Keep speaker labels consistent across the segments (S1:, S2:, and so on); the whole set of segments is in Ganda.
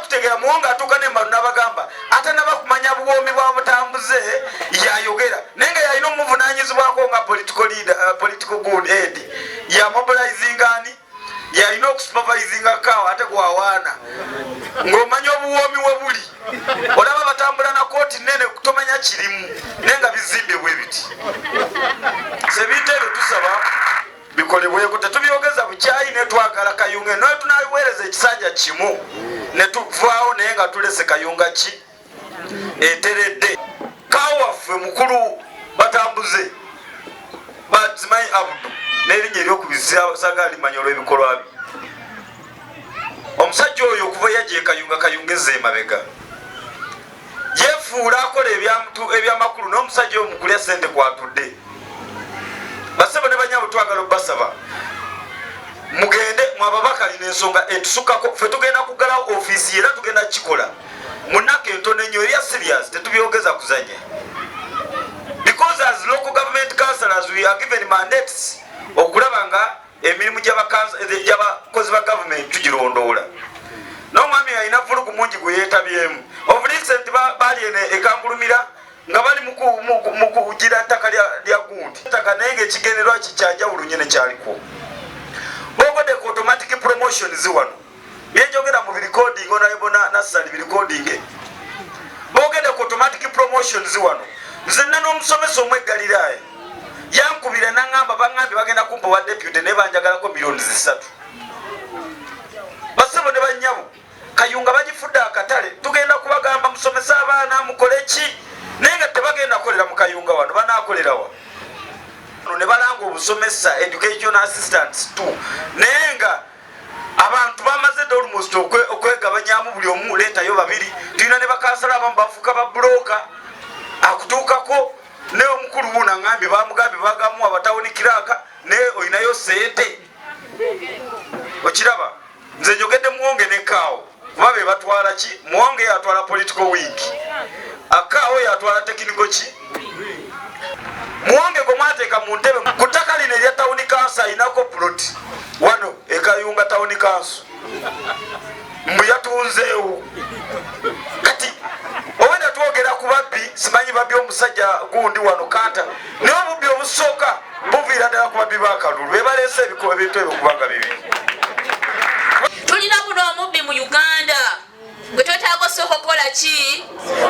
S1: okutegera Muwonge atuuka nembalu n'abagamba atanaba kumanya buwoomi bwa butambuze yayogera, naye nga yalina omuvunanyizibwako nga political leader, political good head ya mobilizing ani yalina okusupervisinga kawo, ate gwawaana ng'omanya obuwoomi we buli. Olaba batambula na kooti nene, tomanya kirimu, naye nga bizimbye bwe biti. Sebintu ebyo tusaba bikolebweko, tetubyogeza bukyayi, netwagala Kayunga naye tunaweereza ekisanja kimu netuvaawo, naye nga tulese Kayunga ki eteredde. Kawaffe mukulu batambuze bazimanyi Abudu n'erinnya eryokubiri limanya olw'ebikolwa bye. Omusajja oyo okuva yajja Ekayunga, Kayunga ezza emabega, yefuula akola ebyamakulu, n'omusajja oyo mukulya sente kwatudde. Basebo ne banyabo, twagala obbasaba mugende mwababaka lino ensonga etusukako. Ffe tugenda kuggalawo ofiisi, era tugenda kukikola mu nnaku entono ennyo. Erya serious, tetubyogeza kuzanya, because as local government councillors we are given mandates okulaba nga emirimu gy'abakozi ba gavumenti tugirondoola. N'omwami alina vulugu mungi gwe yeetabyemu. Of recent baali eno ekangulumira nga bali mu kugira ttaka lya gundi ttaka, naye nga ekigendererwa kikyanjawulo nnyo nekyaliko. Bogodde ku automatic promotions wano, byenjogera mu birecording, honorable Nassali, birecording. Boogedde ku automatic promotions wano. Nze nna n'omusomesa omweggaliraye yankubira naŋŋamba, baŋŋambye bagenda kumpa wa deputy, naye banjagalako miliyoni 3. Basebo ne bannyabo, Kayunga bagifudde akatale. Tugenda kubagamba musomese abaana, mukole ki, naye nga tebagenda kukolera mu Kayunga wano, banaakolerawa? Ne balanga obusomesa, education assistants t, naye nga abantu bamaze dde almost okwegabanyamu, buli omu leetayo babiri. Tulina ne bakansala abamu bafuuka babuloka akutuukako, naye omukulu wuno aŋambye, bamugambye bagamuwa ba town clerk, naye olinayo sente. Okiraba, nze njogedde Muwonge ne Kaawo kuba be batwala ki. Muwonge yatwala political wing, Akaawo yatwala technical ki. Muwonge gwe mwateeka mu ntebe ku ttaka lino erya town council, ayinako plot wano Ekayunga town council, mbu yatunzeewo. Kati owenda twogera ku babbi, simanyi babbi omusajja gundi wano kanta, naye obubbi obusooka buviira ddala ku babbi b'akalulu bebaleese ebintu ebyo kubanga bibi.
S2: Tulina muno omubbi mu Uganda gwe twetaaga osooka okukola ki,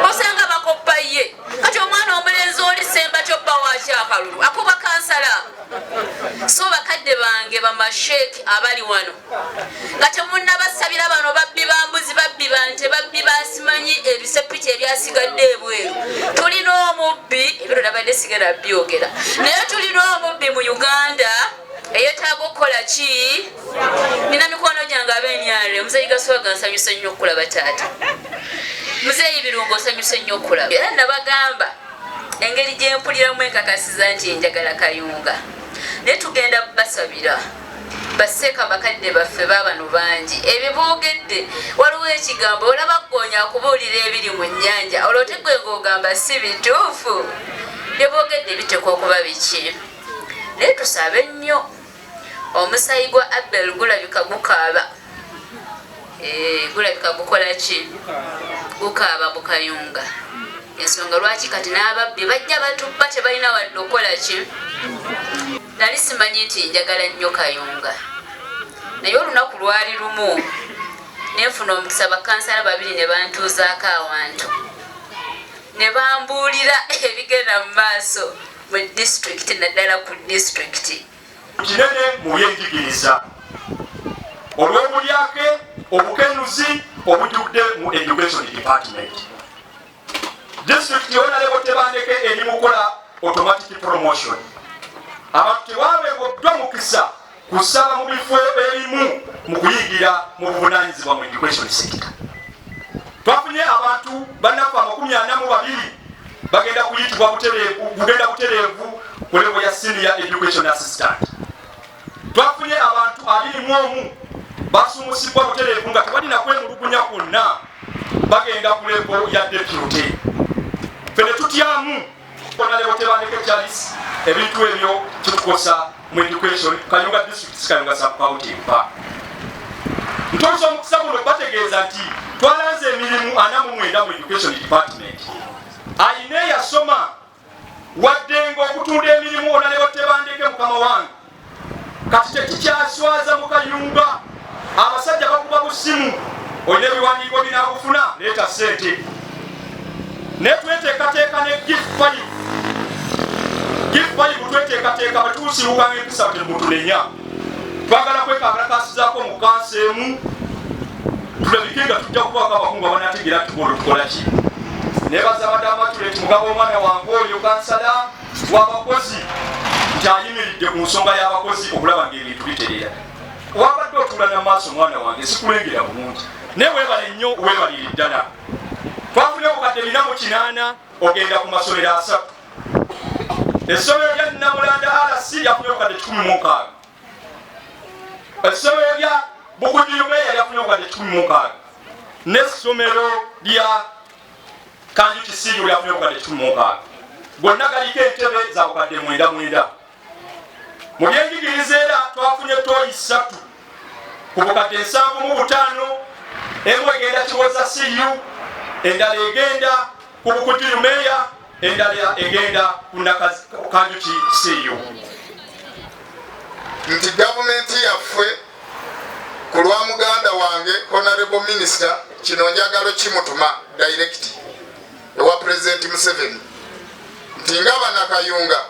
S2: osanga bakoppa ye. Kati omwana omulenzi oli semba kyobba waki akalulu akuba kansala. So bakadde bange, bamasheeki abali wano, nga temunnabasabira bano babbi ba mbuzi, babbi bante, babbi basimanyi ebisepiki ebyasigadde ebweru. Tulina omubbi, ebiro nabadde sigala byogera, naye tulina omubbi mu Uganda eyetaaga okukola ki. Nina mikwano gyange ab'enyare. Muzeeyi Gaswaga, nsanyuse nnyo okukulaba. Taata muzeeyi Birungo, osanyuse nnyo okulaba. Era nabagamba engeri gyempuliramu enkakasiza nti njagala Kayunga, naye tugenda basabira baseeka bakadde baffe babano bangi ebiboogedde. Waliwo ekigambo olaba goonya akubuulira ebiri mu nnyanja, olwo tegwe ng'ogamba si bituufu. Byeboogedde bitekwa okuba biki, naye tusabe nnyo. Omusayi gwa Abel gulabika gukaaba. Gulabika gukola ki? Gukaaba mu Kayunga. Ensonga lwaki kati n'ababbi bajja batubba, tebalina wadde okukola ki. Nali simanyi nti njagala nnyo Kayunga, naye olunaku lwali lumu nenfuna omukisa, bakansala babiri ne bantuuzaako awantu ne bambuulira ebigenda mu maaso mu disitulikiti, naddala ku disitulikiti.
S3: Kinene mu byenjigiriza olw'obulyake, obukenuzi obujjudde mu education department. Disitulikiti honorable Tebandeke eri mukola automatic promotion. Abantu tebaweebwaddwa mukisa kusaba mu bifo ebimu mu kuyingira mu buvunanyizibwa mu education sector. Twafunye abantu bannaffe 42 bagenda kuyitibwa butereevu, kugenda butereevu ku level ya senior education assistant. Twafunye abantu 21 basuumusibwa butereevu nga tebalina kwemulugunya kwonna, bagenda ku level ya deputy. Ffe ne tutyamu. Honorable Tebandeke Charles, ebintu ebyo kitukosa mu education Kayunga district, Kayunga sub county mpa. Ntuusa omukisa guno bategeeza nti twalanze emirimu 49 mu education department. Ayina eyasoma wadde ng'okutunda emirimu onalebo tebandeke mukama wange. Kati tekikyaswaza mu Kayunga, abasajja bakuba busimu, olina ebiwandiiko binakufuna, leeta ssente. Naye tweteekateeka ne gift 5, gift 5 tweteekateeka bwe tusiiwuka ng'empisa temutunenya. Twagala kwekakalakasizaako mu kansa emu tulabike nga tujja kubaako abakungu abanategeera tukola tukola ki. Nebaza madamu Matuleti, mugabo omwana wange oyo kansala w'abakozi, nti ayimiridde ku nsonga y'abakozi okulaba ng'ebintu bitereera. Wabadde otuula na maaso mwana wange, sikulengera bulungi, naye weebale nnyo, weebalire ddala. Twafunye obukadde 408 ogenda ku masomero 3. Essomero lya Namulanda RC lyafunye obukadde 160, essomero lya Bukujumeya lyafunye obukadde 160, n'essomero lya Kanjuki Siyu lyafunye obukadde 160. Gonna galiko entebe za bukadde 99. Mu byenjigiriza era twafunye tooyi 3 ku bukadde 75, emu egenda Kiwoza CU, endala egenda ku Bukujumeya, endala egenda ku Kanjuki CU.
S4: Nti gavumenti yaffe ku lwa muganda wange honorable minister, kino njagala kimutuma direct ewa President Museveni, nti nga Bannakayunga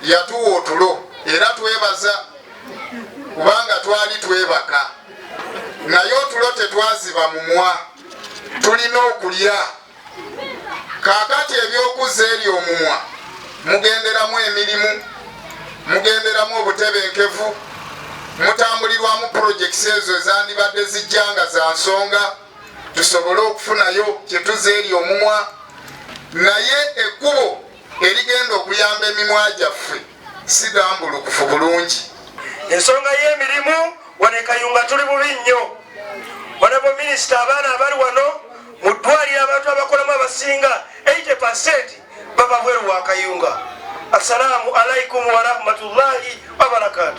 S4: yatuwa otulo era twebaza, kubanga twali twebaka naye otulo tetwaziba mumwa, tulina okulya. Kaakati ebyokuzza eri omumwa mugenderamu emirimu, mugenderamu obutebenkevu, mutambulirwamu projects ezo ezandibadde zijja nga za nsonga tusobole okufunayo kyetuza eri omumwa. Naye ekkubo erigenda okuyamba emimwa gyaffe si gambulukufu bulungi.
S5: Ensonga y'emirimu wano e Kayunga tuli bubi nnyo. Honorable Minisita, abaana abali wano mu ddwaliro, abantu abakolamu abasinga 80% bava bweru wa Kayunga. Assalaamu alaikum warahmatullahi wabarakatu.